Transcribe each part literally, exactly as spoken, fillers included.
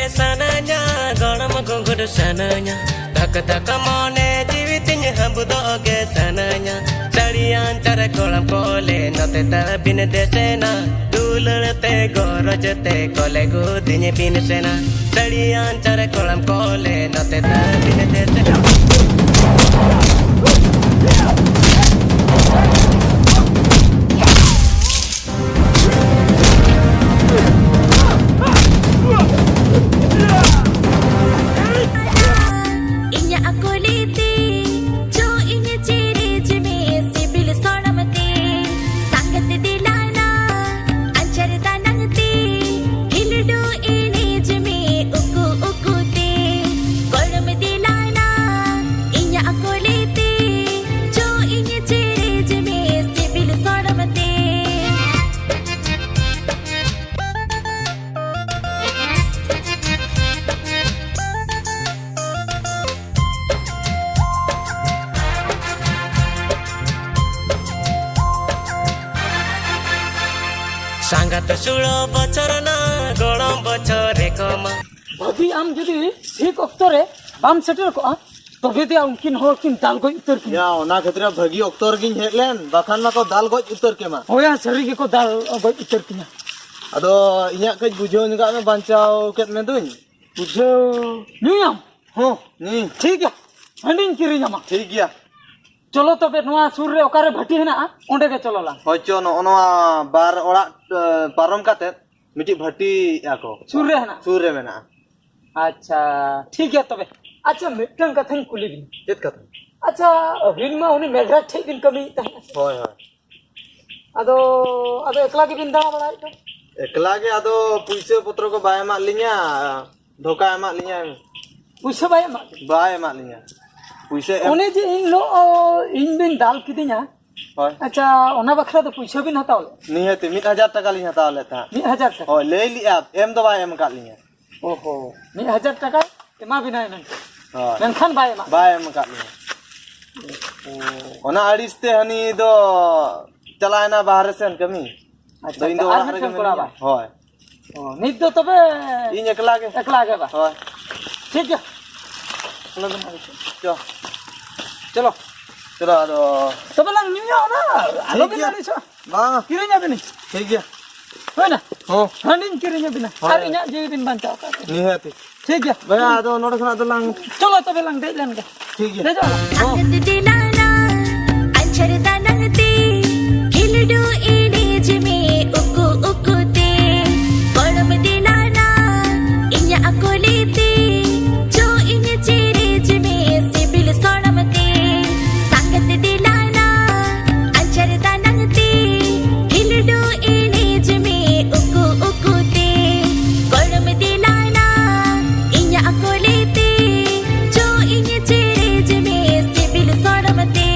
ᱥᱟᱱᱟᱧᱟ, ᱜᱚᱲᱚᱢ ᱜᱩᱝᱜᱩᱴ ᱥᱟᱱᱟᱧᱟ, ᱫᱷᱟᱠ ᱫᱷᱟᱠ ᱢᱚᱱᱮ ᱡᱤᱣᱤ ᱛᱤᱧ ᱦᱟᱹᱵᱩᱫᱚᱜ ᱜᱮ ᱥᱟᱱᱟᱧᱟ᱾ ᱥᱟᱹᱲᱤᱭᱟᱱ ᱪᱟᱨᱮ ᱠᱚᱲᱟᱢ ᱠᱚᱞᱮ ᱱᱚᱛᱮ ᱛᱟᱹᱵᱤᱱ ᱫᱮᱥᱮᱱᱟ, ᱫᱩᱞᱟᱹᱲ ᱛᱮ ᱜᱚᱨᱚᱡᱽ ᱛᱮ ᱠᱚᱞᱮ ᱜᱩᱫᱤᱧ ᱵᱤᱱ ᱥᱮᱱᱟ᱾ ᱥᱟᱹᱲᱤᱭᱟᱱ ᱪᱟᱨᱮ ᱠᱚᱲᱟᱢ ᱠᱚᱞᱮ ᱱᱚᱛᱮ ᱛᱟᱹᱵᱤᱱ ᱫᱮᱥᱮᱱᱟ᱾ ᱤᱧᱟᱜ ᱠᱩᱞᱤ ᱛᱮ ᱪᱚ ᱤᱧ ᱪᱮᱨᱮᱡ ᱢᱮ ᱥᱤᱵᱤᱞ ᱥᱚᱲᱚᱢ ᱛᱮ, ᱥᱟᱸᱜᱮ ᱛᱮ ᱫᱮᱞᱟᱭ ᱱᱟ ᱟᱧᱪᱟᱨ ᱫᱟᱱᱟᱝ ᱛᱮ, ᱠᱷᱮᱞᱰᱩ ᱮᱱᱮᱡ ᱢᱮ ᱩᱠᱩ ᱩᱠᱩ ᱛᱮ, ᱜᱚᱲᱚᱢ ᱫᱮᱞᱟᱭ ᱱᱟ ᱤᱧᱟᱜ ᱠᱩᱞᱤ ᱛᱮ ᱪᱚ ᱤᱧ ᱪᱮᱨᱮᱡ ᱢᱮ ᱥᱤᱵᱤᱞ ᱥᱚᱲᱚᱢ ᱛᱮ᱾ ᱥᱟᱸᱜᱟᱛ ᱥᱩᱲᱟᱹ ᱵᱚᱪᱷᱚᱨ ᱱᱟ ᱜᱚᱲᱚᱢ ᱵᱚᱪᱷᱚᱨ ᱨᱮ ᱠᱚᱢᱟ᱾ ᱵᱷᱟᱹᱵᱤ, ᱟᱢ ᱡᱩᱫᱤ ᱴᱷᱤᱠ ᱚᱠᱛᱚ ᱨᱮ ᱵᱟᱢ ᱥᱮᱴᱮᱨ ᱠᱚᱜᱼᱟ, ᱛᱚᱵᱮ ᱫᱚ ᱩᱱᱠᱤᱱ ᱦᱚᱲ ᱠᱤᱱ ᱫᱟᱞ ᱜᱚᱡ ᱩᱛᱟᱹᱨ ᱠᱤᱧᱟ᱾ ᱭᱟ, ᱚᱱᱟ ᱠᱷᱟᱹᱛᱤᱨ ᱵᱷᱟᱹᱜᱤ ᱚᱠᱛᱚ ᱨᱮᱜᱤᱧ ᱦᱮᱡ ᱞᱮᱱ, ᱵᱟᱠᱷᱟᱱ ᱢᱟᱠᱚ ᱫᱟᱞ ᱜᱚᱡ ᱩᱛᱟᱹᱨ ᱠᱮᱢᱟ᱾ ᱦᱳᱭᱟ, ᱥᱟᱹᱨᱤ ᱜᱮᱠᱚ ᱫᱟᱞ ᱜᱚᱡ ᱩᱛᱟᱹᱨ ᱠᱤᱧᱟ᱾ ᱟᱫᱚ ᱤᱧᱟᱹᱜ ᱠᱟᱹᱡ ᱵᱩᱡᱷᱟᱹᱣ ᱧᱚᱜᱟᱜ ᱢᱮ, ᱵᱟᱧᱪᱟᱣ ᱠᱮᱫ ᱢᱮ ᱫᱩᱧ᱾ ᱵᱩᱡᱷᱟᱹᱣ ᱧᱩᱭᱟᱢ? ᱦᱚᱸ, ᱧᱩᱭ᱾ ᱴᱷᱤᱠ ᱜᱮᱭᱟ, ᱦᱟᱺᱰᱤᱧ ᱠᱤᱨᱤᱧ ᱟᱢᱟ᱾ ᱴᱷᱤᱠ ᱜᱮᱭᱟ᱾ ᱪᱚᱞᱚ ᱛᱚᱵᱮ, ᱱᱚᱣᱟ ᱥᱩᱨ ᱨᱮ ᱚᱠᱟᱨᱮ ᱵᱷᱟᱹᱴᱤ ᱦᱮᱱᱟᱜᱼᱟ, ᱚᱸᱰᱮ ᱜᱮ ᱪᱚᱞᱚ ᱞᱟᱝ᱾ ᱦᱳᱭ, ᱪᱚ, ᱱᱚᱜᱼᱚ ᱱᱚᱣᱟ ᱵᱟᱨ ᱚᱲᱟᱜ, ᱮ, ᱯᱟᱨᱚᱢ ᱠᱟᱛᱮ ᱢᱤᱫᱴᱤᱡ ᱵᱷᱟᱹᱴᱤ ᱟᱠᱚ᱾ ᱥᱩᱨ ᱨᱮ ᱦᱮᱱᱟᱜᱼᱟ? ᱥᱩᱨ ᱨᱮ ᱢᱮᱱᱟᱜᱼᱟ᱾ ᱟᱪᱪᱷᱟ, ᱴᱷᱤᱠ ᱜᱮᱭᱟ ᱛᱚᱵᱮ᱾ ᱟᱪᱪᱷᱟ, ᱢᱤᱫᱴᱟᱝ ᱠᱟᱛᱷᱟᱧ ᱠᱩᱞᱤ ᱵᱤᱱᱟ᱾ ᱪᱮᱫ ᱠᱟᱛᱷᱟ? ᱟᱪᱪᱷᱟ, ᱟᱹᱵᱤᱱ ᱢᱟ ᱩᱱᱤ ᱢᱮᱜᱷᱨᱟᱡᱽ ᱴᱷᱮᱡ ᱵᱤᱱ ᱠᱟᱹᱢᱤᱭᱮᱫ ᱛᱟᱦᱮᱸᱫ᱾ ᱦᱳᱭ, ᱦᱳᱭ᱾ ᱟᱫᱚ, ᱟᱫᱚ ᱮᱠᱞᱟ ᱜᱮᱵᱤᱱ ᱫᱟᱬᱟ ᱵᱟᱲᱟᱭᱮᱫ ᱫᱚ? ᱮᱠᱞᱟ ᱜᱮ, ᱟᱫᱚ ᱯᱩᱭᱥᱟᱹ ᱯᱚᱛᱨᱚ ᱠᱚ ᱵᱟᱭ ᱮᱢᱟᱜ ᱞᱤᱧᱟ, ᱫᱷᱳᱠᱟ ᱮᱢᱟᱜ ᱞᱤᱧᱟ᱾ ᱯᱩᱭᱥᱟᱹ ᱵᱟᱭ ᱮᱢᱟᱜ ᱵᱤᱱᱟ? ᱵᱟᱭ ᱮᱢᱟᱜ ᱞᱤᱧᱟ᱾ ᱯᱩᱭᱥᱟᱹ ᱮᱢ ᱚᱱᱮ ᱡᱮ ᱤᱧ ᱞᱚ-, ᱤᱧ ᱵᱤᱱ ᱫᱟᱞ ᱠᱤᱫᱤᱧᱟ, ᱦᱳᱭ᱾ ᱟᱪᱪᱷᱟ, ᱚᱱᱟ ᱵᱟᱠᱷᱨᱟ ᱫᱚ ᱯᱩᱭᱥᱟᱹ ᱵᱤᱱ ᱦᱟᱛᱟᱣ ᱞᱮᱫ? ᱱᱤᱦᱟᱹᱛᱤ ᱢᱤᱫ ᱦᱟᱡᱟᱨ ᱴᱟᱠᱟ ᱞᱤᱧ ᱦᱟᱛᱟᱣ ᱞᱮᱫ ᱛᱟᱦᱮᱸᱫ᱾ ᱢᱤᱫ ᱦᱟᱡᱟᱨ ᱴᱟᱠᱟ? ᱦᱳᱭ, ᱞᱟᱹᱭ ᱞᱮᱜᱼᱟ, ᱮᱢ ᱫᱚ ᱵᱟᱭ ᱮᱢ ᱟᱠᱟᱫ ᱞᱤᱧᱟ᱾ ᱚᱦᱚ, ᱢᱤᱫ ᱦᱟᱡᱟᱨ ᱴᱟᱠᱟ ᱮᱢᱟ ᱵᱤᱱᱟᱭ ᱢᱮᱱᱛᱮ? ᱦᱳᱭ᱾ ᱢᱮᱱᱠᱷᱟᱱ ᱵᱟᱭ ᱮᱢᱟᱜ ᱵᱟᱭ ᱮᱢ ᱟᱠᱟᱫ ᱞᱤᱧᱟ᱾ ᱚᱦᱚ᱾ ᱚᱱᱟ ᱟᱹᱲᱤᱥ ᱛᱮ ᱦᱟᱹᱱᱤ ᱫᱚ ᱪᱟᱞᱟᱣᱮᱱᱟ ᱵᱟᱦᱨᱮ ᱥᱮᱱ ᱠᱟᱹᱢᱤ᱾ ᱟᱪᱪᱷᱟ, ᱟᱫᱚ ᱤᱧ ᱫᱚ ᱟᱪᱪᱷᱟ, ᱟᱨ ᱚᱲᱟᱜ ᱨᱮᱜᱮ ᱢᱤᱫᱴᱮᱱ ᱠᱚᱲᱟ ᱢᱤᱱᱟᱹᱧᱟ᱾ ᱵᱟᱝ? ᱦᱳᱭ᱾ ᱚ, ᱱᱤᱛ ᱫᱚ ᱛᱚᱵᱮ ᱤᱧ ᱮᱠᱞᱟ ᱜᱮ᱾ ᱮᱠᱞᱟ ᱜᱮ ᱵᱟ? ᱦᱳᱭ᱾ ᱴᱷᱤᱠ ᱜᱮᱭᱟ᱾ ᱟᱞᱚᱵᱤᱱ ᱟᱹᱲᱤᱥᱚᱜᱼᱟ᱾ ᱪᱚ᱾ ᱪᱚᱞᱚ᱾ ᱪᱚᱞᱚ ᱟᱫᱚ᱾ ᱛᱚᱵᱮ ᱞᱟᱝ ᱧᱩᱭᱟ ᱚᱱᱟ, ᱟᱞᱚᱵᱤᱱ ᱴᱷᱤᱠ ᱜᱮᱭᱟ᱾ ᱟᱹᱲᱤᱥᱚᱜᱼᱟ᱾ ᱵᱟᱝ᱾ ᱠᱤᱨᱤᱧ ᱟᱹᱵᱤᱱᱟᱹᱧ᱾ ᱴᱷᱤᱠ ᱜᱮᱭᱟ᱾ ᱦᱩᱭᱱᱟ? ᱦᱚᱸ᱾ ᱦᱟᱺᱰᱤᱧ ᱠᱤᱨᱤᱧ ᱟᱹᱵᱤᱱᱟ᱾ ᱦᱳᱭ᱾ ᱟᱨ ᱤᱧᱟᱹᱜ ᱡᱤᱣᱤ ᱵᱤᱱ ᱵᱟᱧᱪᱟᱣ ᱠᱟᱜ ᱠᱟᱱᱟ᱾ ᱱᱤᱦᱟᱹᱛᱤ᱾ ᱴᱷᱤᱠ ᱜᱮᱭᱟ᱾ ᱵᱚᱭᱦᱟ, ᱟᱫᱚ ᱱᱚᱰᱮ ᱠᱷᱚᱱᱟᱜ ᱫᱚᱞᱟᱝ ᱪᱚᱞᱚ ᱛᱚᱵᱮ ᱞᱟᱝ ᱫᱮᱡ ᱞᱮᱱ ᱜᱮ᱾ ᱴᱷᱤᱠ ᱜᱮᱭᱟ᱾ ᱫᱮᱡᱚᱜ ᱟᱞᱟᱝ᱾ ᱦᱚᱸ᱾ ᱟᱝᱜᱟᱛ ᱫᱮᱞᱟᱱᱟ, ᱟᱧᱪᱟᱨ ᱫᱟᱱᱟᱝ ᱛᱮ, ᱠᱷᱮᱞᱰᱩ ᱮᱱᱮᱡ ᱢᱮ ᱩᱠᱩ ᱩᱠᱩ ᱛᱮ᱾ ᱜᱚᱲᱚᱢ ᱫᱮᱞᱟᱱᱟ, ᱤᱧᱟᱜ ᱠᱚᱞᱮ ᱛᱮ, ᱪᱚ ᱤᱧ ᱪᱮᱨᱮᱡ ᱢᱮ ᱥᱤᱵᱤᱞ ᱥᱚᱲᱚᱢ ᱛᱮ᱾ ᱥᱟᱝᱜᱟᱛ ᱫᱮᱞᱟᱱᱟ, ᱟᱧᱪᱟᱨ ᱫᱟᱱᱟᱝ ᱛᱮ, ᱠᱷᱮᱞᱰᱩ ᱮᱱᱮᱡ ᱢᱮ ᱩᱠᱩ ᱩᱠᱩ ᱛᱮ᱾ ᱜᱚᱲᱚᱢ ᱫᱮᱞᱟᱱᱟ, ᱤᱧᱟᱜ ᱠᱚᱞᱮ ᱛᱮ, ᱪᱚ ᱤᱧ ᱪᱮᱨᱮᱡ ᱢᱮ ᱥᱤᱵᱤᱞ ᱥᱚᱲᱚᱢ ᱛᱮ᱾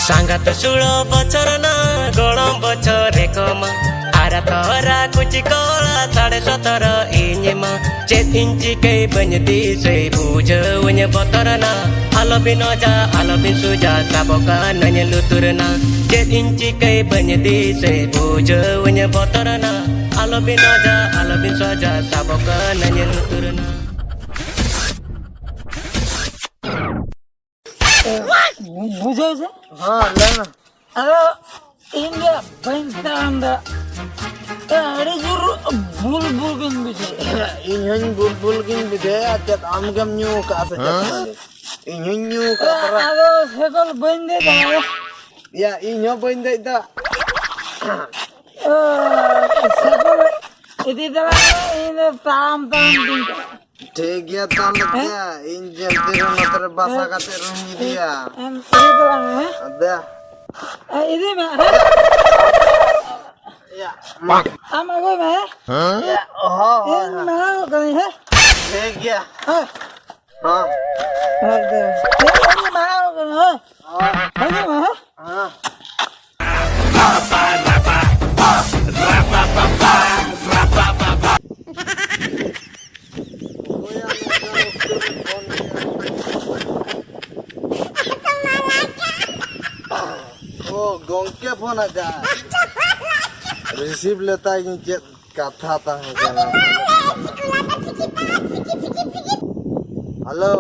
ᱥᱟᱸᱜᱟᱛ ᱥᱩᱲᱚ ᱵᱚᱪᱷᱚᱨ ᱱᱟ, ᱜᱚᱲᱚᱢ ᱵᱚᱪᱷᱚᱨ ᱨᱮ ᱠᱚᱢᱟ᱾ ᱟᱨ ᱛᱚᱨᱟ ᱠᱩᱪᱤ ᱠᱚᱲᱟ ᱥᱟᱲᱮ ᱥᱚᱛᱨᱚ ᱤᱧ ᱢᱟ᱾ ᱪᱮᱫ ᱤᱧ ᱪᱤᱠᱟᱹᱭ ᱵᱟᱹᱧ ᱫᱤᱥᱟᱹᱭ ᱵᱩᱡᱷᱟᱹᱣᱟᱹᱧ ᱵᱚᱛᱚᱨ ᱱᱟ᱾ ᱟᱞᱚᱵᱤᱱ ᱚᱡᱟ, ᱟᱞᱚᱵᱤᱱ ᱥᱩᱡᱟ, ᱥᱟᱵᱚ ᱠᱟᱹᱱᱟᱹᱧ ᱞᱩᱛᱩᱨ ᱱᱟ᱾ ᱪᱮᱫ ᱤᱧ ᱪᱤᱠᱟᱹᱭ ᱵᱟᱹᱧ ᱫᱤᱥᱟᱹᱭ ᱵᱩᱡᱷᱟᱹᱣᱟᱹᱧ ᱵᱚᱛᱚᱨ ᱱᱟ᱾ ᱟᱞᱚᱵᱤᱱ ᱚᱡᱟ, ᱟᱞᱚᱵᱤᱱ ᱥᱚᱡᱟ, ᱥᱟᱵᱚ ᱠᱟᱹᱱᱟᱹᱧ ᱞᱩᱛᱩᱨ ᱱᱟ᱾ ᱵᱩᱡᱷᱟᱹᱣ ᱥᱮ? ᱦᱮᱸ, ᱞᱟᱹᱭ ᱢᱮ᱾ ᱟᱫᱚ ᱤᱧ ᱜᱮ ᱵᱟᱹᱧ ᱛᱟᱲᱟᱢ ᱫᱟ᱾ ᱮ, ᱟᱹᱰᱤ ᱡᱳᱨ ᱵᱩᱞ ᱵᱩᱞ ᱜᱤᱧ ᱵᱩᱡᱷᱟᱹᱣ᱾ ᱤᱧ ᱦᱚᱸᱧ ᱵᱩᱞ ᱵᱩᱞ ᱜᱤᱧ ᱵᱩᱡᱷᱟᱹᱣ᱾ ᱟᱨ ᱪᱮᱫ ᱟᱢ ᱜᱮᱢ ᱧᱩ ᱠᱟᱜᱼᱟ ᱥᱮ ᱪᱮᱫ? ᱦᱮᱸ? ᱤᱧ ᱦᱚᱸᱧ ᱧᱩ ᱠᱟᱜᱼᱟ ᱮ, ᱯᱟᱨᱟ᱾ ᱟᱫᱚ ᱥᱟᱭᱠᱮᱞ ᱵᱟᱹᱧ ᱫᱮᱡ ᱫᱟᱲᱮᱭᱟᱜᱼᱟ᱾ ᱭᱟ, ᱤᱧ ᱦᱚᱸ ᱵᱟᱹᱧ ᱫᱮᱡ ᱫᱟ᱾ ᱮ, ᱥᱟᱭᱠᱮᱞ ᱤᱫᱤ ᱫᱟᱲᱮᱭᱟᱜᱼᱟ, ᱤᱧ ᱫᱚ ᱛᱟᱲᱟᱢ ᱛᱟᱲᱟᱢ ᱛᱤᱧ ᱪᱟᱞᱟᱜᱼᱟ᱾ ᱴᱷᱤᱠ ᱜᱮᱭᱟ, ᱛᱟᱦᱞᱮ ᱦᱮᱸ? ᱫᱮ, ᱤᱧ ᱡᱚᱞᱫᱤ ᱨᱮ ᱱᱚᱛᱮ ᱨᱮ ᱵᱟᱥᱟ ᱦᱮᱸ? ᱠᱟᱛᱮ ᱨᱩᱢ ᱤᱫᱤᱭᱟ᱾ ᱮᱢ ᱤᱫᱤ ᱛᱟᱨᱟ ᱢᱮ, ᱦᱮᱸ? ᱫᱮ᱾ ᱮ, ᱤᱫᱤ ᱢᱮ, ᱦᱮᱸ? ᱭᱟ, ᱢᱟ᱾ ᱟᱢ ᱟᱹᱜᱩᱭ ᱢᱮ, ᱦᱮᱸ? ᱭᱟ, ᱦᱚᱸ, ᱦᱚᱸ, ᱤᱧ ᱦᱚᱸ᱾ ᱢᱟᱲᱟᱝᱚᱜ ᱠᱟᱹᱱᱟᱹᱧ, ᱦᱮᱸ? ᱴᱷᱤᱠ ᱜᱮᱭᱟ᱾ ᱦᱮᱸ᱾ ᱦᱚᱸ᱾ ᱦᱮᱸ, ᱫᱮ᱾ ᱤᱧ ᱢᱟᱲᱟᱝᱚᱜ ᱠᱟᱹᱱᱟᱹᱧ, ᱦᱮᱸ? ᱦᱚᱸ᱾ ᱦᱤᱡᱩᱜ ᱢᱮ, ᱦᱮᱸ? ᱦᱚᱸ᱾ ᱜᱚᱝᱠᱮ ᱯᱷᱳᱱ ᱟᱠᱟᱫ᱾ ᱨᱤᱥᱤᱵᱷ ᱞᱮᱛᱟᱭ ᱜᱤᱧ, ᱪᱮᱫ ᱠᱟᱛᱷᱟ ᱛᱟᱦᱮᱸ ᱠᱟᱱᱟ? ᱦᱮᱞᱳ᱾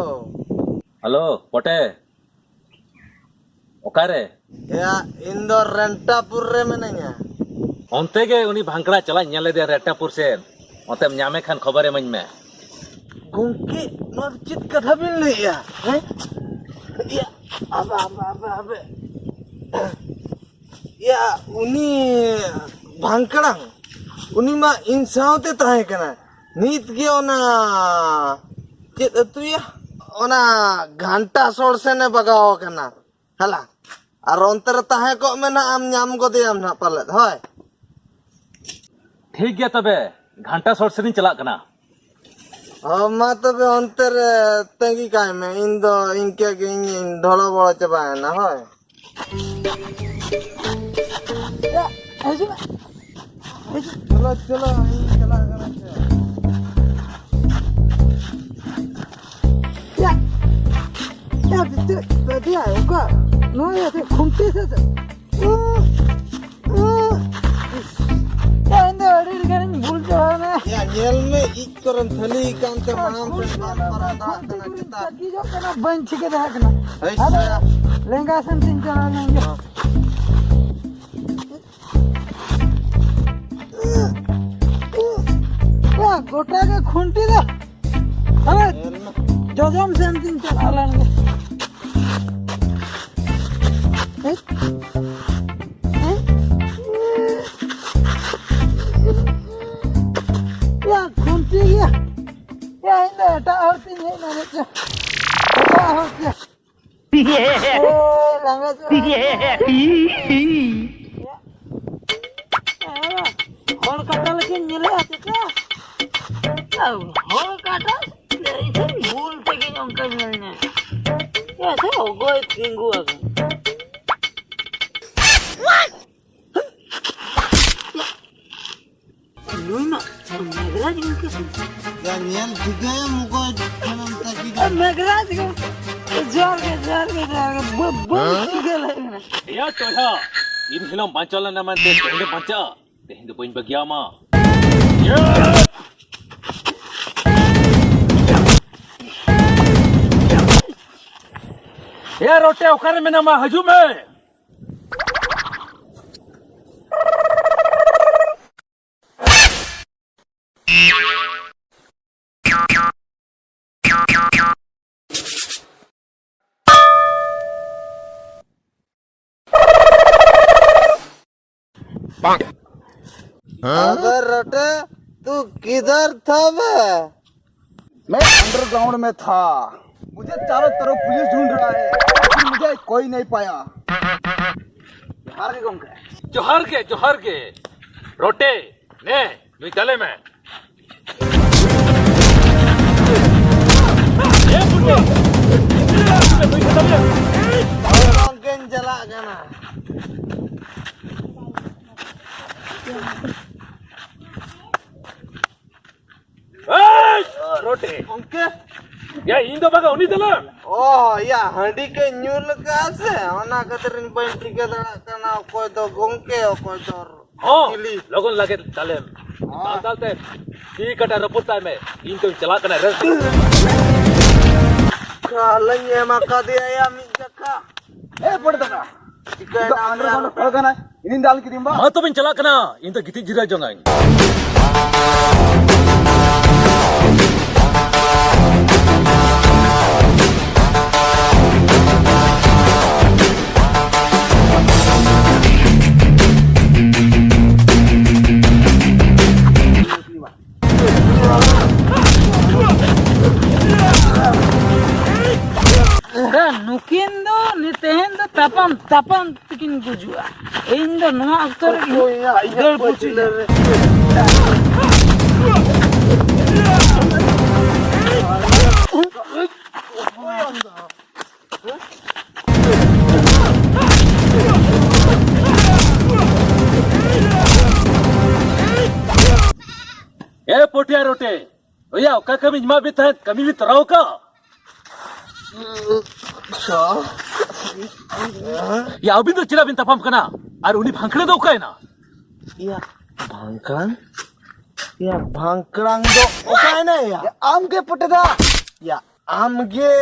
ᱦᱮᱞᱳ, ᱯᱚᱴᱮ᱾ ᱚᱠᱟᱨᱮ? ᱮᱭᱟ, ᱤᱧ ᱫᱚ ᱨᱮᱱᱴᱟᱯᱩᱨ ᱨᱮ ᱢᱤᱱᱟᱹᱧᱟ᱾ ᱚᱱᱛᱮ ᱜᱮ ᱩᱱᱤ ᱵᱷᱟᱝᱠᱲᱟ ᱪᱟᱞᱟᱜ ᱤᱧ ᱧᱮᱞ ᱞᱮᱫᱮᱭᱟ ᱨᱮᱱᱴᱟᱯᱩᱨ ᱥᱮᱫ᱾ ᱚᱱᱛᱮᱢ ᱧᱟᱢᱮ ᱠᱷᱟᱱ ᱠᱷᱚᱵᱚᱨ ᱮᱢᱟᱹᱧ ᱢᱮ᱾ ᱜᱚᱝᱠᱮ, ᱱᱚᱣᱟ ᱫᱚ ᱪᱮᱫ ᱠᱟᱛᱷᱟ ᱵᱤᱱ ᱞᱟᱹᱭᱮᱜᱼᱟ? ᱦᱮᱸ? ᱤᱭᱟ, ᱟᱵᱮ, ᱟᱵᱮ, ᱟᱵᱮ, ᱟᱵᱮ᱾ ᱤᱭᱟ, ᱩᱱᱤ ᱵᱷᱟᱝᱠᱲᱟ, ᱩᱱᱤ ᱢᱟ ᱤᱧ ᱥᱟᱶᱛᱮ ᱛᱟᱦᱮᱸ ᱠᱟᱱᱟ᱾ ᱱᱤᱛ ᱜᱮ ᱚᱱᱟ, ᱪᱮᱫ ᱟᱹᱛᱩᱭᱟ? ᱚᱱᱟ ᱜᱷᱟᱱᱴᱟ ᱥᱳᱲ ᱥᱮᱱᱮ ᱵᱟᱜᱟᱣ ᱟᱠᱟᱱᱟ᱾ ᱦᱟᱞᱟ᱾ ᱟᱨ ᱚᱱᱛᱮ ᱨᱮ ᱛᱟᱦᱮᱸ ᱠᱚᱜ ᱢᱮ ᱱᱟᱜ, ᱟᱢ ᱧᱟᱢ ᱜᱚᱫᱮᱭᱟᱢ ᱱᱟᱜ ᱯᱟᱞᱮᱫ, ᱦᱳᱭ᱾ ᱴᱷᱤᱠ ᱜᱮᱭᱟ ᱛᱚᱵᱮ, ᱜᱷᱟᱱᱴᱟ ᱥᱳᱲ ᱥᱮᱫ ᱤᱧ ᱪᱟᱞᱟᱜ ᱠᱟᱱᱟ᱾ ᱦᱚᱸ, ᱢᱟ ᱛᱚᱵᱮ ᱚᱱᱛᱮ ᱨᱮ ᱛᱟᱺᱜᱤ ᱠᱟᱭ ᱢᱮ, ᱤᱧ ᱫᱚ ᱤᱱᱠᱟᱹ ᱜᱮ ᱤᱧ ᱰᱷᱚᱲᱚ ᱵᱚᱲᱚ ᱪᱟᱵᱟᱭᱮᱱᱟ, ᱦᱳᱭ᱾ ᱭᱟ, ᱦᱤᱡᱩᱜ ᱢᱮ᱾ ᱦᱤᱡᱩᱜ᱾ ᱪᱚᱞᱚ, ᱪᱚᱞᱚ, ᱤᱧ ᱪᱟᱞᱟᱜ ᱠᱟᱱᱟ ᱥᱮ᱾ ᱭᱟ, ᱭᱟ, ᱪᱮᱫ, ᱪᱮᱫ, ᱭᱟ, ᱚᱠᱟ, ᱱᱚᱣᱟ ᱭᱟ, ᱪᱮᱫ ᱠᱷᱩᱱᱴᱤ ᱥᱮ ᱪᱮᱫ? ᱩᱸ, ᱩᱸ, ᱭᱟ, ᱤᱧ ᱫᱚ ᱟᱹᱰᱤ ᱰᱷᱮᱨᱤᱧ ᱵᱷᱩᱞ ᱪᱟᱵᱟᱭᱮᱱᱟ᱾ ᱭᱟ, ᱧᱮᱞ ᱢᱮ, ᱤᱡ ᱠᱚᱨᱮᱢ ᱛᱷᱟᱹᱞᱤ ᱠᱟᱱ ᱛᱮ ᱢᱟᱲᱟᱝ ᱥᱮᱫ ᱵᱟᱢ ᱯᱟᱨᱚᱢ ᱫᱟᱲᱮᱭᱟᱜ ᱠᱟᱱᱟ, ᱪᱮᱫᱟᱜ? ᱛᱟᱹᱠᱤᱡᱚᱜ ᱠᱟᱱᱟ, ᱵᱟᱹᱧ ᱴᱷᱤᱠᱟᱹ ᱫᱟᱲᱮᱭᱟᱜ ᱠᱟᱱᱟ᱾ ᱦᱳᱭ, ᱟᱫᱚ ᱥᱮ᱾ ᱞᱮᱸᱜᱟ ᱥᱮᱱ ᱛᱤᱧ ᱪᱟᱞᱟᱣ ᱞᱮᱱ ᱜᱮ᱾ ᱦᱚᱸ᱾ ᱭᱟ, ᱜᱚᱴᱟ ᱜᱮ ᱠᱷᱩᱱᱴᱤ ᱫᱚ᱾ ᱦᱳᱭ᱾ ᱧᱮᱞ ᱢᱮ᱾ ᱡᱚᱡᱚᱢ ᱥᱮᱱ ᱛᱤᱧ ᱪᱟᱞᱟᱣ ᱞᱮᱱ ᱜᱮ᱾ ᱦᱮᱸ? ᱦᱮᱸ? ᱭᱟ, ᱠᱷᱩᱱᱴᱤ ᱜᱮᱭᱟ᱾ ᱭᱟ, ᱤᱧ ᱫᱚ ᱮᱴᱟᱜ ᱦᱚᱲ ᱛᱤᱧ ᱦᱮᱡ ᱮᱱᱟ ᱱᱤᱛ ᱫᱚ᱾ ᱮᱴᱟᱜ ᱦᱚᱲ ᱛᱮ᱾ ᱮ, ᱞᱟᱸᱜᱟ ᱪᱟᱵᱟ᱾ ᱦᱚᱲ ᱠᱟᱴᱟ ᱞᱮᱠᱟᱧ ᱧᱮᱞᱚᱜᱼᱟ ᱪᱮᱛᱟ? ᱦᱚᱲ ᱠᱟᱴᱟ? ᱤᱧ ᱵᱷᱩᱞ ᱛᱮᱜᱮᱧ ᱚᱱᱠᱟᱧ ᱢᱮᱱᱟ᱾ ᱮ, ᱥᱮ ᱚᱜᱚᱭ ᱛᱤᱸᱜᱩ ᱟᱠᱟᱱ᱾ ᱱᱩᱭ ᱢᱟ ᱢᱮᱜᱽᱨᱟᱡᱽ ᱜᱚᱢᱠᱮ ᱥᱮ? ᱭᱟ, ᱧᱮᱞ ᱴᱷᱤᱠᱟᱹᱭᱮᱢ ᱚᱠᱚᱭ ᱴᱷᱮᱱᱮᱢ ᱛᱟᱹᱠᱤᱡ ᱠᱟᱱᱟ᱾ ᱢᱮᱜᱽᱨᱟᱡᱽ ᱜᱚᱢᱠᱮ, ᱡᱚᱦᱟᱨ ᱜᱮ, ᱡᱚᱦᱟᱨ ᱜᱮ, ᱡᱚᱦᱟᱨ ᱜᱮ᱾ ᱵᱟᱹ-, ᱵᱟᱹᱧ ᱦᱮᱸ? ᱴᱷᱤᱠᱟᱹ ᱞᱮᱫ ᱵᱮᱱᱟ᱾ ᱮᱭᱟ ᱴᱚᱭᱦᱟ, ᱤᱧ ᱦᱤᱞᱳᱜ ᱵᱟᱧᱪᱟᱣ ᱞᱮᱱᱟ ᱢᱮᱱᱛᱮ ᱛᱮᱦᱮᱧ ᱫᱚ ᱵᱟᱧᱪᱟᱜᱼᱟ? ᱛᱮᱦᱮᱧ ᱫᱚ ᱵᱟᱹᱧ ᱵᱟᱹᱜᱤᱭᱟᱢᱟ᱾ ᱮᱭᱟ ᱨᱚᱴᱮ, ᱚᱠᱟᱨᱮ ᱢᱮᱱᱟᱢᱟ? ᱦᱤᱡᱩᱜ ᱢᱮ᱾ अबे रटे, तू किधर था बे? मैं अंडरग्राउंड में था। मुझे चारों तरफ पुलिस ढूंढ रहा है, लेकिन मुझे कोई नहीं पाया। जोहार ᱜᱮ ᱜᱚᱢᱠᱮ᱾ ᱡᱚᱦᱟᱨ ᱜᱮ, ᱡᱚᱦᱟᱨ ᱜᱮ᱾ ᱨᱚᱴᱮ, ᱱᱮ, ᱱᱩᱭ ᱫᱟᱞᱮ ᱢᱮ᱾ ᱮ ᱯᱩᱴᱤ, ᱱᱩᱭ ᱫᱟᱞᱮ ᱢᱮ᱾ ᱜᱚᱢᱠᱮᱧ ᱪᱟᱞᱟᱜ ᱠᱟᱱᱟ᱾ ᱮᱭ, ᱨᱚᱴᱮ᱾ ᱜᱚᱢᱠᱮ᱾ ᱭᱟ, ᱤᱧ ᱫᱚ ᱵᱟᱝᱟ, ᱩᱱᱤ ᱫᱟᱞᱮ᱾ ᱚ, ᱭᱟ, ᱦᱟᱺᱰᱤ ᱠᱟᱹᱡ ᱧᱩ ᱞᱮᱠᱟ ᱥᱮ, ᱚᱱᱟ ᱠᱷᱟᱹᱛᱤᱨ ᱤᱧ ᱵᱟᱹᱧ ᱴᱷᱤᱠᱟᱹ ᱫᱟᱲᱮᱭᱟᱜ ᱠᱟᱱᱟ, ᱚᱠᱚᱭ ᱫᱚ ᱜᱚᱢᱠᱮ, ᱚᱠᱚᱭ ᱫᱚ ᱦᱚᱸ, ᱪᱤᱞᱤ? ᱞᱚᱜᱚᱱ ᱞᱟᱜᱮ ᱫᱟᱞᱮᱢ᱾ ᱦᱚᱸ᱾ ᱫᱟᱞ ᱫᱟᱞ ᱛᱮ ᱛᱤ ᱠᱟᱴᱟ ᱨᱟᱹᱯᱩᱫ ᱛᱟᱭ ᱢᱮ, ᱤᱧ ᱫᱚᱧ ᱪᱟᱞᱟᱜ ᱠᱟᱱᱟ ᱨᱮ᱾ ᱠᱷᱟᱞᱟᱧ ᱮᱢ ᱟᱠᱟᱫᱮᱭᱟ ᱭᱟ ᱢᱤᱫ ᱡᱟᱠᱷᱟ᱾ ᱮ, ᱯᱚᱸᱰᱮᱛ ᱫᱟᱫᱟ, ᱪᱤᱠᱟᱹᱭᱮᱱᱟ ᱤᱧ ᱫᱚ ᱟᱢ ᱫᱚ? ᱟᱱᱰᱟᱨᱜᱨᱟᱩᱱᱰ ᱦᱚᱲ ᱠᱟᱱᱟᱭ, ᱤᱧᱤᱧ ᱫᱟᱞ ᱠᱮᱫᱮᱭᱟ ᱵᱟ᱾ ᱢᱟ ᱛᱚᱵᱮᱧ ᱪᱟᱞᱟᱜ ᱠᱟᱱᱟ, ᱤᱧ ᱫᱚ ᱜᱤᱛᱤᱡ ᱡᱤᱨᱟᱹᱣ ᱡᱚᱝᱟᱹᱧ᱾ ᱱᱩᱠᱤᱱ ᱫᱚ ᱱᱤ-, ᱛᱮᱦᱮᱧ ᱫᱚ ᱛᱟᱯᱟᱢ ᱛᱟᱯᱟᱢ ᱛᱮᱠᱤᱱ ᱜᱩᱡᱩᱜᱼᱟ᱾ ᱤᱧ ᱫᱚ ᱱᱚᱣᱟ ᱚᱠᱛᱚ ᱨᱮᱜᱮ ᱫᱟᱹᱲ ᱯᱩᱪᱩᱡᱟ᱾ ᱮ ᱯᱚᱴᱤᱭᱟ ᱨᱚᱴᱮ, ᱚᱭᱟ ᱚᱠᱟ ᱠᱟᱹᱢᱤᱧ ᱮᱢᱟᱫ ᱢᱮ ᱛᱟᱦᱮᱸᱫ, ᱠᱟᱹᱢᱤ ᱵᱤᱱ ᱛᱚᱨᱟᱣ ᱠᱟᱜ? ᱭᱟ, ᱟᱹᱵᱤᱱ ᱫᱚ ᱪᱮᱫᱟᱜ ᱵᱤᱱ ᱛᱟᱯᱟᱢ ᱠᱟᱱᱟ? ᱟᱨ ᱩᱱᱤ ᱵᱷᱟᱝᱠᱲᱟ ᱫᱚ ᱚᱠᱟᱭᱮᱱᱟ? ᱭᱟ, ᱵᱷᱟᱝᱠᱲᱟᱝ? ᱭᱟ, ᱵᱷᱟᱝᱠᱲᱟᱝ ᱫᱚ ᱚᱠᱟᱭᱮᱱᱟᱭ ᱭᱟ? ᱭᱟ, ᱟᱢ ᱜᱮ ᱯᱚᱴᱮᱫᱟ᱾ ᱭᱟ, ᱟᱢ ᱜᱮ,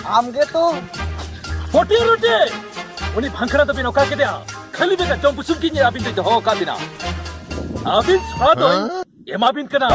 ᱟᱢ ᱜᱮ ᱛᱚ᱾ ᱯᱚᱴᱮ ᱨᱚᱴᱮ! ᱩᱱᱤ ᱵᱷᱟᱝᱠᱲᱟ ᱫᱚᱵᱤᱱ ᱚᱠᱟ ᱠᱮᱫᱮᱭᱟ? ᱠᱷᱟᱹᱞᱤ ᱵᱮᱜᱟ ᱡᱚᱢ ᱵᱩᱥᱩᱵ ᱜᱮ ᱟᱹᱵᱤᱱ ᱫᱚ ᱫᱚᱦᱚ ᱟᱠᱟᱫ ᱵᱤᱱᱟ᱾ ᱟᱹᱵᱤᱱ ᱥᱟᱨᱟ ᱫᱚ ᱮᱢᱟ ᱵᱤᱱ ᱠᱟᱱᱟ᱾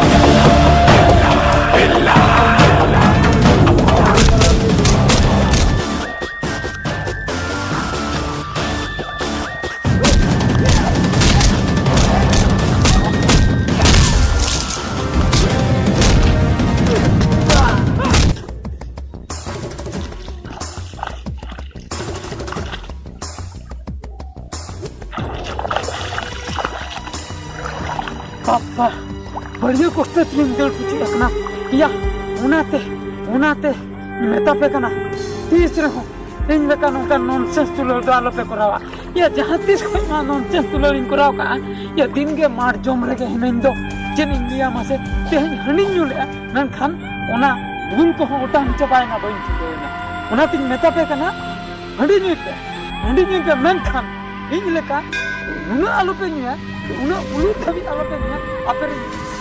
ᱵᱟᱵᱟ, ᱵᱟᱹᱲᱤᱭᱟᱹ ᱠᱚᱥᱴᱮ ᱛᱮᱞᱤᱧ ᱫᱟᱹᱲ ᱯᱩᱪᱩᱡ ᱟᱠᱟᱱᱟ᱾ ᱭᱟ, ᱚᱱᱟᱛᱮ, ᱚᱱᱟᱛᱮ ᱢᱮᱛᱟ ᱯᱮ ᱠᱟᱱᱟ, ᱛᱤᱥ ᱨᱮᱦᱚᱸ ᱤᱧ ᱞᱮᱠᱟ ᱱᱚᱝᱠᱟ nonsense ᱫᱩᱞᱟᱹᱲ ᱫᱚ ᱟᱞᱚ ᱯᱮ ᱠᱚᱨᱟᱣᱟ᱾ ᱭᱟ, ᱡᱟᱦᱟᱸ ᱛᱤᱥ ᱠᱷᱚᱱ ᱱᱚᱣᱟ nonsense ᱫᱩᱞᱟᱹᱲ ᱤᱧ ᱠᱚᱨᱟᱣ ᱠᱟᱜᱼᱟ, ᱭᱟ, ᱫᱤᱱ ᱜᱮ ᱢᱟᱨ ᱡᱚᱢ ᱨᱮᱜᱮ ᱦᱤᱱᱟᱹᱧ ᱫᱚ᱾ ᱪᱮᱫ ᱤᱧ ᱞᱟᱹᱭᱟ ᱢᱟᱥᱮ, ᱛᱮᱦᱮᱧ ᱦᱟᱺᱰᱤᱧ ᱧᱩ ᱞᱮᱜᱼᱟ, ᱢᱮᱱᱠᱷᱟᱱ ᱚᱱᱟ ᱵᱷᱩᱞ ᱠᱚᱦᱚᱸ ᱚᱴᱟᱝ ᱪᱟᱵᱟᱭᱮᱱᱟ, ᱵᱟᱹᱧ ᱴᱷᱤᱠᱟᱹᱭᱮᱱᱟ᱾ ᱚᱱᱟᱛᱤᱧ ᱢᱮᱛᱟ ᱯᱮ ᱠᱟᱱᱟ, ᱦᱟᱺᱰᱤ ᱧᱩᱭ ᱯᱮ, ᱦᱟᱺᱰᱤ ᱧᱩᱭ ᱯᱮ, ᱢᱮᱱᱠᱷᱟᱱ ᱤᱧ ᱞᱮᱠᱟ ᱱᱩᱱᱟᱹᱜ ᱟᱞᱚᱯᱮ ᱧᱩᱭᱟ, ᱩᱱᱟᱹᱜ ᱩᱞᱩᱫ ᱫᱷᱟᱹᱵᱤᱡ ᱟᱞᱚᱯᱮ ᱧᱩᱭᱟ, ᱟᱯᱮ ᱨᱮᱱ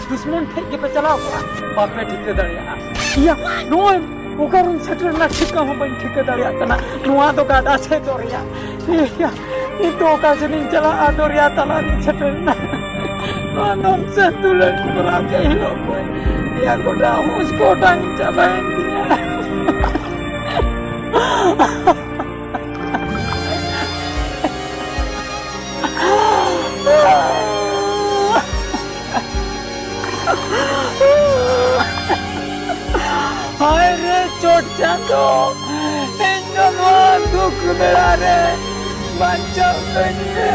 ᱫᱩᱥᱢᱚᱱ ᱴᱷᱮᱡ ᱜᱮᱯᱮ ᱪᱟᱞᱟᱣ ᱠᱚᱜᱼᱟ, ᱵᱟᱯᱮ ᱴᱷᱤᱠᱟᱹ ᱫᱟᱲᱮᱭᱟᱜᱼᱟ᱾ ᱤᱭᱟ, ᱱᱚᱜᱼᱚᱭ ᱚᱠᱟᱨᱮᱧ ᱥᱮᱴᱮᱨ ᱮᱱᱟ, ᱴᱷᱤᱠᱟᱹ ᱦᱚᱸ ᱵᱟᱹᱧ ᱴᱷᱤᱠᱟᱹ ᱫᱟᱲᱮᱭᱟᱜ ᱠᱟᱱᱟ, ᱱᱚᱣᱟ ᱫᱚ ᱜᱟᱰᱟ ᱥᱮ ᱫᱚᱨᱭᱟ? ᱤᱭᱟ, ᱱᱤᱛᱚᱜ ᱚᱠᱟ ᱥᱮᱫ ᱤᱧ ᱪᱟᱞᱟᱜᱼᱟ? ᱫᱚᱨᱭᱟ ᱛᱟᱞᱟᱨᱤᱧ ᱥᱮᱴᱮᱨ ᱮᱱᱟ᱾ ᱱᱚᱣᱟ nonsense ᱫᱩᱞᱟᱹᱲ ᱠᱚᱨᱟᱣ ᱠᱮᱫ ᱦᱤᱞᱳᱜ ᱠᱷᱚᱱ, ᱤᱭᱟ, ᱜᱚᱴᱟ ᱦᱩᱸᱥ ᱠᱚ ᱚᱴᱟᱝ ᱪᱟᱵᱟᱭᱮᱱ ᱛᱤᱧᱟ᱾ ᱦᱟᱭ ᱨᱮ ᱪᱚᱴ ᱪᱟᱸᱫᱚ, ᱤᱧ ᱫᱚ ᱱᱚᱣᱟ ᱫᱩᱠ ᱵᱮᱲᱟ ᱨᱮ ᱵᱟᱧᱪᱟᱣ ᱠᱟᱹᱧ ᱢᱮ᱾